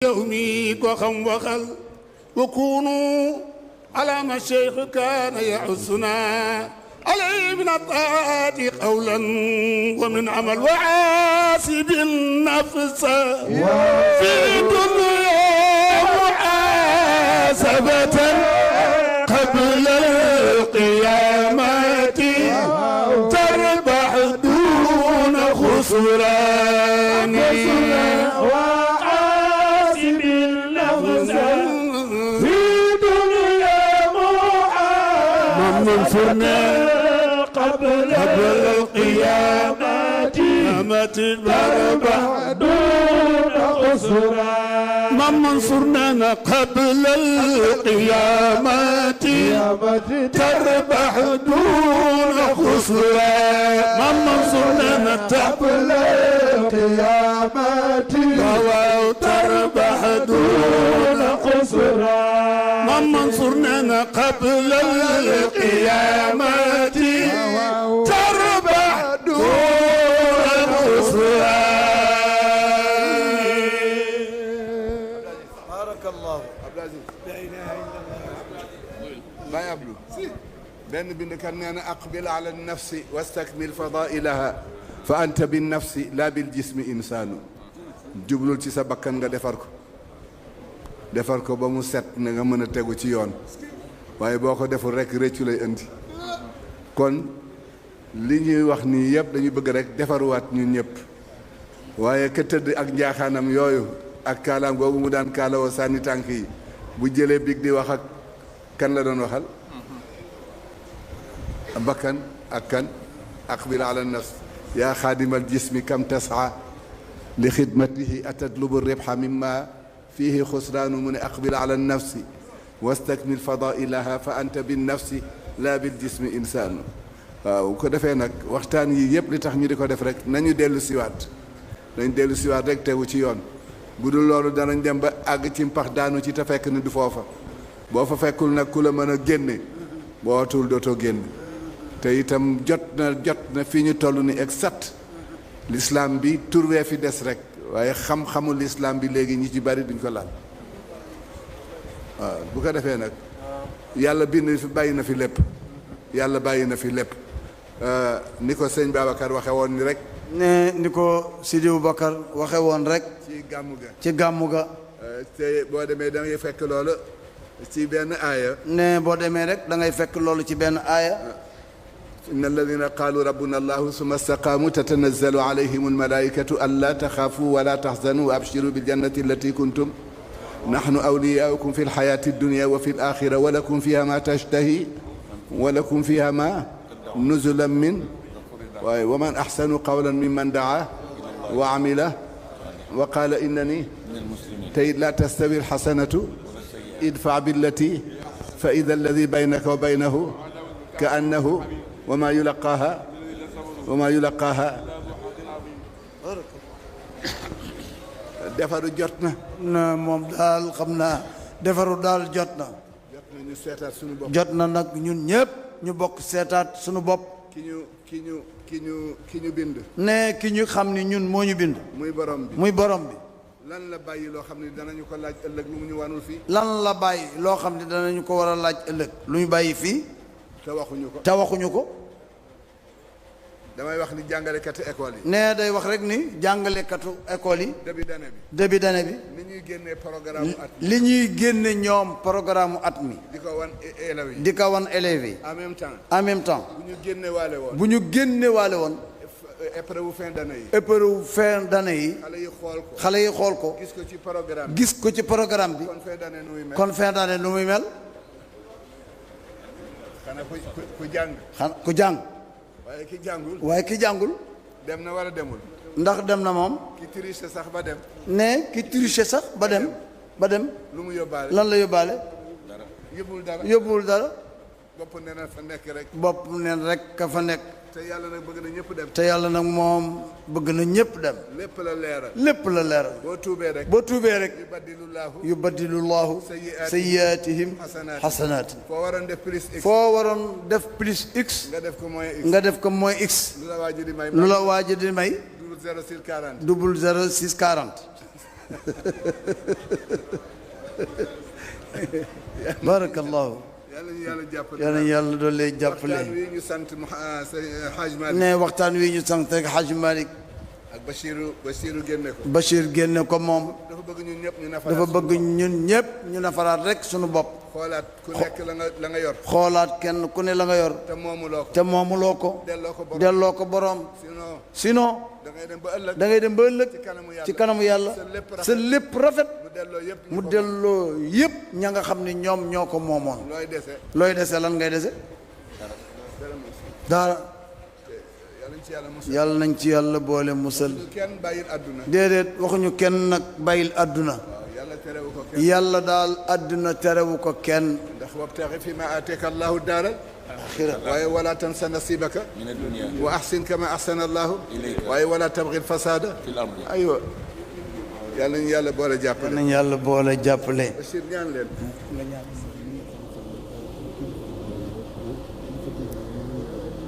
يومي كخم وخل وكونوا على ما الشيخ كان يحسنا عليه من الطاعات قولا ومن عمل وعاسب النفس في الدنيا محاسبة قبل القيامة تربح دون خسران وعاسب النفس في الدنيا محاسبة قبل القيامة تربح دون خسران من منصرنا قبل القيامة تربح دون خسران من منصرنا قبل القيامة تربح دون خسران من منصرنا قبل القيامة تربح دون خسران. بارك الله. لا إله إلا الله. ما يبلو بين بنك أن أقبل على النفس واستكمل فضائلها فأنت بالنفس لا بالجسم إنسان jublul ci sa bakkan nga defar ko ba mu set na nga mën a tegu ci yoon waaye boo ko deful rek réccu lay indi kon li ñuy wax nii yëpp dañu bëgg rek defaruwaat ñun ñëpp waaye ka tëdd ak njaaxaanam yooyu ak kaalaam googu mu daan kaalawoo sànni tànk yi bu jëlee big di wax ak kan la doon waxal bakkan ak kan aqbil ala nafs yaa xaadimal jismi kam tasaa li xidmatihi atatlubu ribha mimma fihi xusraanu mu ne aqbil ala nafsi wastakmil fadailaha fa anta bin nafsi laa bil jismi insaanu waaw ko defee nag waxtaan yi yëpp li tax ñu di ko def rek nañu dellu siwaat rek tegu ci yoon bu dul loolu danañ dem ba àgg ci mpax daanu ci te fekk ni du foofa boo fa fekkul nag ku la mën a génne boo watul dootoo génn te itam jot na fii ñu toll ni exact l'islam bi turwee fi des rek waaye xam-xamu l'islam bi léegi ñi ci bari duñ ko laal waaw bu ko defee nag yàlla bind fi bàyyi na fi lépp yàlla bàyyi na fi lépp ni ko sëñ Babacar waxe woon ni rek ne ni ko Sidi Boubacar waxe woon rek ci gàmmu ga te boo demee da ngay fekk loolu ci benn aaya ne boo demee rek da ngay fekk loolu ci benn aaya inna alladina qaalu rabbuna allahu summa staqaamu tatanazzalu alayhim almalaikatu an la taxaafu wala taxzanu wa abshiru biljannati allati kuntum nahnu awliyaaukum fi lxayaati addunia wa fi alaxira wa lakum fiha ma tashtahi wa lakum fiha ma nuzulan min waaye wa man axsanu qawlan mimman daa wa amila wa qaala innani tey la tastawi alxasanatu idfa billati fa ida alladi baynaka wa baynahu ka annahu wa maa yulaqaaha defaru jot na. moom daal xam naa defaru daal jot na. ñu seetaat suñu bopp. jot na nag ñun ñëpp ñu bokk seetaat suñu bopp. ki ñu bind. ne ki ñu xam ni ñun moo ñu bind. muy borom bi. lan la bàyyi loo xam ne danañu ko laaj ëllëg lu mu ñu wanul fii. lan la bàyyi loo xam ne danañu ko war a laaj ëllëg. lu ñu bàyyi fii. te waxuñu ko. damay wax ni jàngalekatu école yi. nee day wax rek ni jàngalekatu école yi. début d'année bi. li ñuy génnee programme at mi. li ñuy génne ñoom programme at mi. di ko wan élèves yi. di ko wan élèves yi. en même temps. bu ñu génne waale woon. épreuve fin d'année yi. épreuve fin d'année yi. xale yi xool ko. gis ko ci programme bi. kon fin d'année nu muy mel. xanaa ku jàng. ku jàng. waaye ki jàngul. dem na wala demul. ndax dem na moom. ki triché sax ba dem. ne ki triché sax ba dem. lu mu yóbbaale. lan la yóbbaale. yóbbuwul dara. bopp nee na fa nekk rek. bopp neen rek ka fa nekk. te yàlla nag bëgg na ñëpp dem. te yàlla nag moom bëgg na ñëpp dem. lépp la leeral. lépp la leeral. boo tuubee rek. yubaddilullahu sayyi'aatihim xasanaat. foo waroon def plus x. nga def ko moins x. lu la waaj di may. lu la waaj di may. double 0 6 40. double 0 6 40. barakallahu yàlla ñu yàlla jàppale yal nañu yàlla doole jàppale waxtaan wi ñu sant Hadj Malick ne waxtaan wi ñu sant rek Hadj Malick ak Bachirou génne ko Bachir génne ko moom dafa bëgg ñun ñëpp ñu nafaraat dafa bëgg ñun ñëpp ñu nafaraat rek suñu bopp xoolaat ku nekk la nga yor xoolaat kenn ku ne la nga yor te moomuloo ko delloo ko boroom sinon da ngay dem ba ëllëg da ngay dem ba ëllëg ci kanamu yàlla sa lépp rafet mu delloo yëpp ña nga xam ne ñoom ñoo ko moomoon looy dese lan ngay dese dara yàlla nañ ci yàlla boole musal déedéet waxuñu kenn nag bàyyil àdduna yàlla daal àdduna terewu ko kenn ndax wabtaxi fi ma aateka allahu daaral axira waaye wala tansa nasibaka wa ahsin kama ahsana allahu waaye wala tabghi alfasada aywa yàlla nañu yàlla boole jàppale nañ yàlla boole jàppale Bachir ñaan leen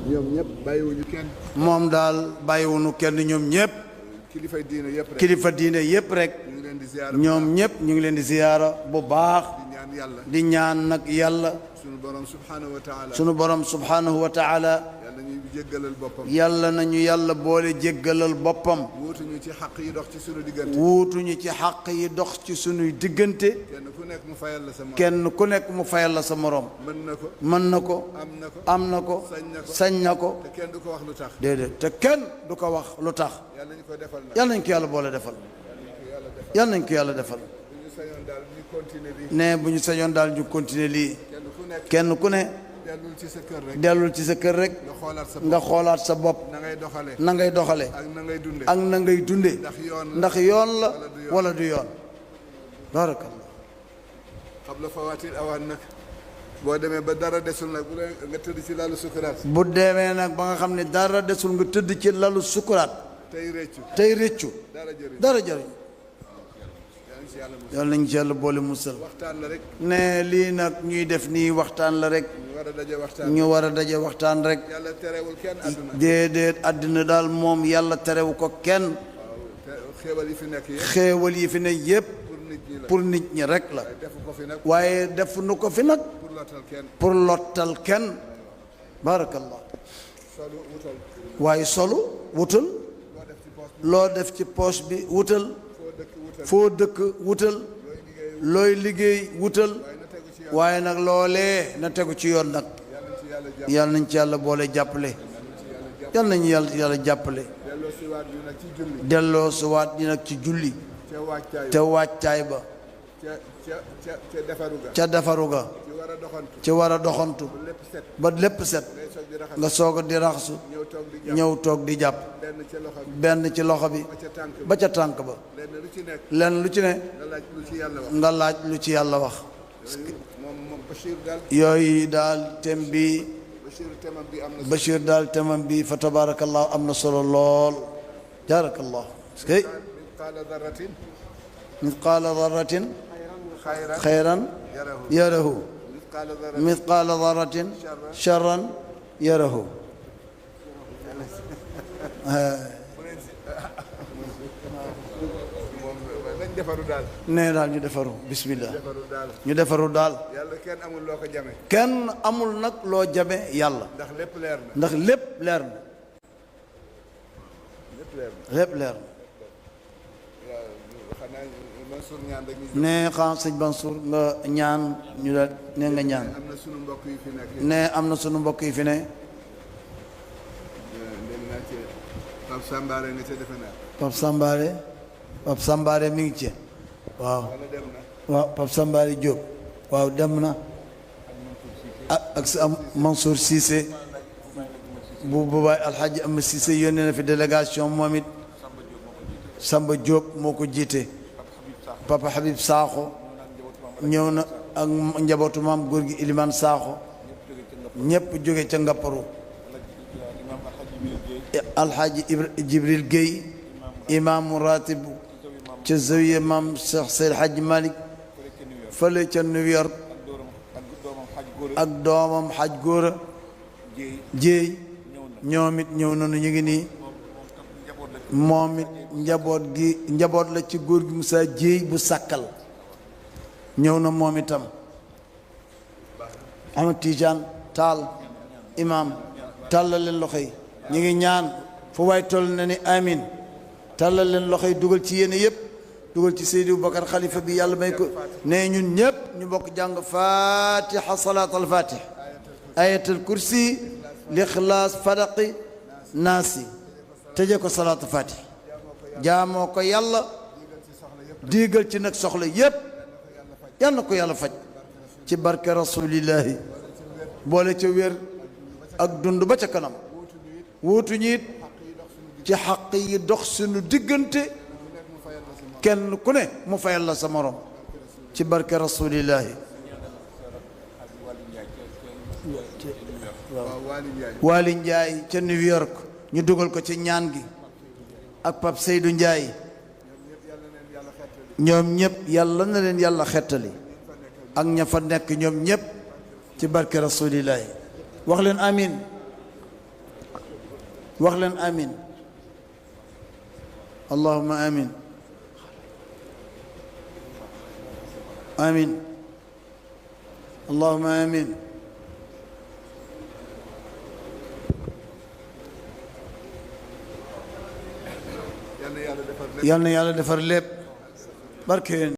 ñoom ñëpp bàyyiwuñu kenn moom daal bàyyiwuñu kenn ñoom ñëpp kilifa diine yëpp rek kilifa diine yëpp rek ñoom ñëpp ñu ngi leen di ziyaara bu baax di ñaan nag yàlla sunu borom subhanahu wa taala sunu borom subhanahu wa taala yàlla ñuy jéggalal boppam yàlla nañu yàlla boole jéggalal boppam wuutuñu ci xaq yi dox ci sunu diggante wuutuñu ci xaq yi dox ci sunuy diggante kenn ku nekk mu fayal la sa morom kenn ku nekk mu fayal la sa morom mën na ko am na ko sañ na ko te kenn du ko wax lu tax déedéet te kenn du ko wax lu tax yàlla ñu ko defal nag yàlla nañ ko yàlla boole defal yàlla nañ ko yàlla defal ne bu ñu sañoon daal ñu continuer lii kenn ku ne dellul ci sa kër rek nga xoolaat sa bopp na ngay doxale ak na ngay dunde ndax yoon la wala du yoon barakallah qabla fawaatil awaan nag boo demee ba dara desul nag nga tëdd ci lalu sukuraat bu demee nag ba nga xam ne dara desul nga tëdd ci lalu sukuraat tey réccu dara jëriñ yàlla nañ ci yàlla boole musal ne lii nag ñuy def nii waxtaan la rek ñu war a daje waxtaan rek déedéet àddina daal moom yàlla terewu ko kenn xéewal yi fi ne yépp pour nit ñi rek la waaye defu nu ko fi nag pour lottal kenn barakallah waaye solu wutal loo def ci poche bi wutal foo dëkk wutal looy liggéey wutal waaye nag loolee na tegu ci yoon nag yàlla nañ ci yàlla boole jàppale yàlla nañu yàlla jàppale delloo siwaat ñi nag ci julli te wàccaay ba ca defaru ga ci war a doxantu ba lépp set nga soog a di raxsu ñëw toog di jàpp benn ci loxo bi ba ca tànk ba lenn lu ci ne nga laaj lu ci yàlla wax yooyu daal tem bi Bachir daal temam bi fa tabarakallah am na solo lool jaarakallah kay mithqaala darratin xayran yarahu mithqaala darratin charran yarahu nee daal ñu defaru bismillah ñu defaru daal kenn amul loo ko jame kenn amul nag loo jame yàlla ndax lépp leer na ndax lépp leer na lépp leer na nee xam sëñ Mansour nga ñaan ñu daal ne nga ñaan am na sunu mbokk yi fi nekk ne am na sunu mbokk yi fi ne Pape Sambare nga ca defe naa Pape Sambare mi ngi ci waaw waaw Pape Sambare Diop waaw dem na ak sa Mansour Cissé bu baay alxaaji am Cissé yónnee na fi délégation moom it Samba Diop moo ko jiite Papa Habib Sakho ñëw na ak njabootu maam góor gi Iliman Sakho ñëpp jóge ca Ngapparu alxaaji Jibril Gueye imaamu ratib ca zawiya maam Cheikh Seydi Hadji Malick fële ca New York ak doomam xaj góora jéey ñoom it ñëw nañu ñu ngi nii moom it njaboot la ci góor gi Moussa Jéey bu sàkkal ñëw na moom itam Ahmad Tijaan Taal imam tàllal leen loxo yi ñu ngi ñaan fu waay toll na ni amin tàllal leen loxo yi dugal ci yéene yëpp dugal ci Seydi Boubacar xalifa bi yàlla may ko ne ñun ñëpp ñu bokk jàng fatiha salaat al fatih ayatul kursi lixlaas fadaqi naasi tëje ko salaatu fatih jaamoo ko yàlla diigal ci nag soxla yëpp yal na ko yàlla faj ci barke rasulillahi boole ca wér ak dund ba ca kanam wuutu ñiit ci xaq yi dox suñu diggante kenn ku ne mu fayal la sa morom ci barke rasulillahi Waali Njaay ca New York ñu dugal ko ci ñaan gi ak Pape Seydou Njaay ñoom ñëpp yàlla na leen yàlla xettali ak ña fa nekk ñoom ñëpp ci barke rasulillahi wax leen amin wax leen amin allahumma amin amin allahumma amin yal na yàlla defar lépp barke